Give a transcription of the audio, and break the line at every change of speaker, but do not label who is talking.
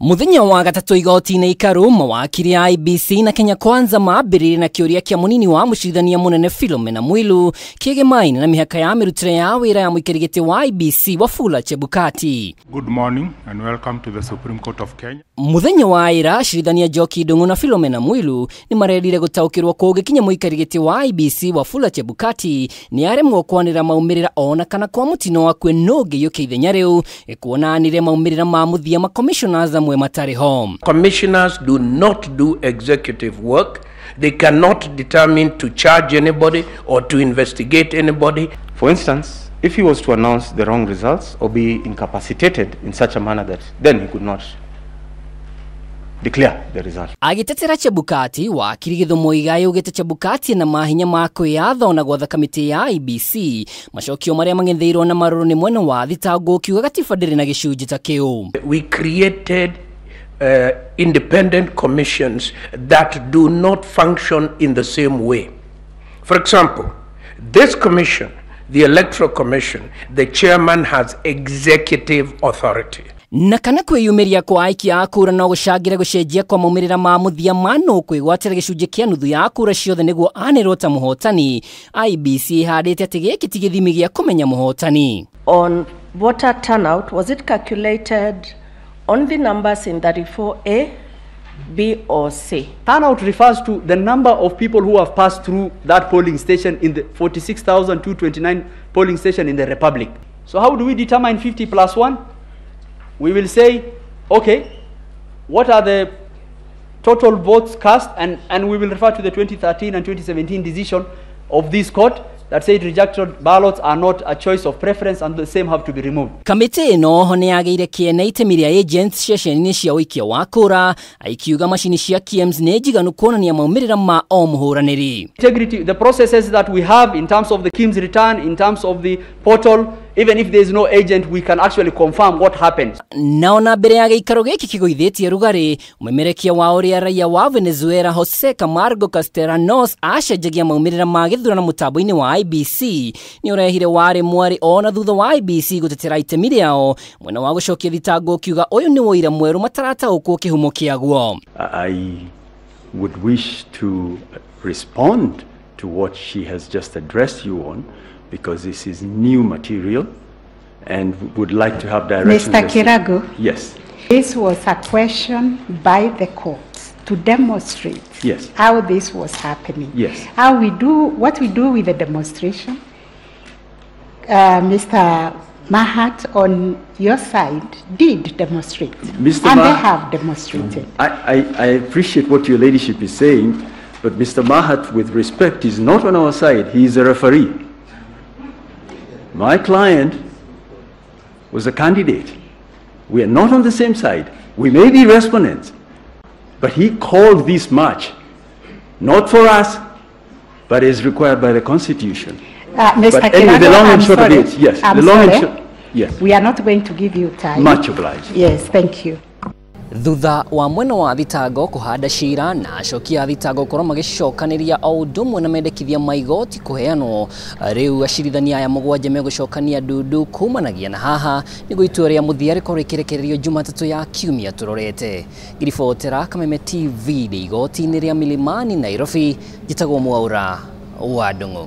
Muthenya wa gatatũ igoti-inĩ ikaru mawakiri a IEBC na Kenya Kwanza mambĩrĩirie na kĩũria kĩa mũnini wa mũcirithania mũnene Philomena Mwilu kĩgemaine na mĩhaka ya mĩrutĩre ya wĩra ya mũikarĩri gĩtĩ wa IEBC Wafula Chebukati.
Good morning and welcome to the Supreme Court of Kenya.
Muthenya wa ira acirithania Njoki Ndung'u na Philomena Mwilu nĩ marendire gũtaũkĩrwo kũngĩkinya mũikarĩri gĩtĩ wa IEBC Wafula Chebukati nĩ aremwo kwanĩrĩra maumĩrĩra ona kana kwa mũtino wakwe no ngĩiyũkia ithenya rĩu kuonanire maumĩrĩra ma mũthia ma commissioners amwe matarĩ ho.
Commissioners do not do executive work. They cannot determine to charge anybody or to investigate anybody.
For instance, if he was to announce the wrong results or be incapacitated in such a manner that then he could not declare the result.
Agitetera Chebukati wakiri Githumo Igai augite Chebukati na mahinya ma kwiyatha na gwatha kamiti ya IEBC macokio maria mang'etheirwo na marũrũ nĩ mwena wa thitango kiuga gatiba ndĩrĩ na gĩcunjĩ ta kĩu.
We created independent commissions that do not function in the same way. For example, this commission, the Electoral Commission, the chairman has executive authority.
Na kana kwiyumiria kwa aikia a kura no gũcangĩre gũcenjia kwa maumĩrĩra ma mũthia ma nũ kwĩgwatĩra gĩcunjĩ kĩa nuthu ya kura ciothe nĩguo anĩrwo ta mũhotani. IEBC ĩhandĩte atĩ gĩkĩ ti gĩthimi gĩa kũmenya mũhotani.
On voter turnout, was it calculated on the numbers in 34A, B or C?
Turnout refers to the number of people who have passed through that polling station in the 46,229 polling station in the Republic. So how do we determine 50 plus 1? We will say, okay, what are the total votes cast? And we will refer to the 2013 and 2017 decision of this court that said rejected ballots are not a choice of preference and the same have to be removed.
Kamĩtĩ ĩno oho nĩ yagĩire kĩene itemi rĩa agents ceceni-inĩ cia ũikia wa kura aikiuga macini cia KIEMS nĩ njiganu kuonania maumĩrĩra ma o mũhũranĩri.
Integrity, the processes that we have in terms of the KIEMS return, in terms of the portal, even if there is no agent, we can actually confirm what happens.
Na ona mbere ya gĩikaro gĩkĩ kĩgũithĩtie rugarĩ, mũmemerekia wa ũrĩa raia wa Venezuela Jose Camargo Castellanos acenjagia maumĩrĩra ma gĩthurano mũtambo-inĩ wa IEBC nĩ ũrehire warĩ mwarĩ ona thutha wa IEBC gũtetera itemi rĩao mwena wa gũcokia thitango ũkiuga ũyũ nĩ ũira mwerũ matarataũkwo kĩhumo kĩaguo.
I would wish to respond to what she has just addressed you on, because this is new material and would like to have direction.
Mr. Kiragu?
Yes.
This was a question by the court to demonstrate,
yes,
how this was happening.
Yes.
How we do, what we do with the demonstration. Mr. Mahat on your side did demonstrate.
Mr.
And they have demonstrated.
I appreciate what your ladyship is saying, but Mr. Mahat, with respect, is not on our side. He is a referee. My client was a candidate. We are not on the same side. We may be respondents, but he called this march, not for us, but as required by the Constitution.
Mr.
But anyway, the long and short of it, yes,
I'm
the long
sorry.
and short, yes.
We are not going to give you time.
Much obliged.
Yes, thank you.
Thutha wa mwena wa thitango kũhanda cira na acokia a thitango gũkorwo magĩcokanĩria o ũndũ ũmwe na mendekithia ma igoti kũheanwo, rĩu acirithania aya mũgwanja megũcokania ndundu kumanagia na haha nĩguo itua rĩa mũthia rĩkorwo rĩkĩrekererio Jumatatũ ya kiumia tũrorete. Ngiribotera Kameme TV ndĩ igoti-inĩ rĩa Milimani, Nairobi, njĩtagwo Mwaura wa Ndung'u.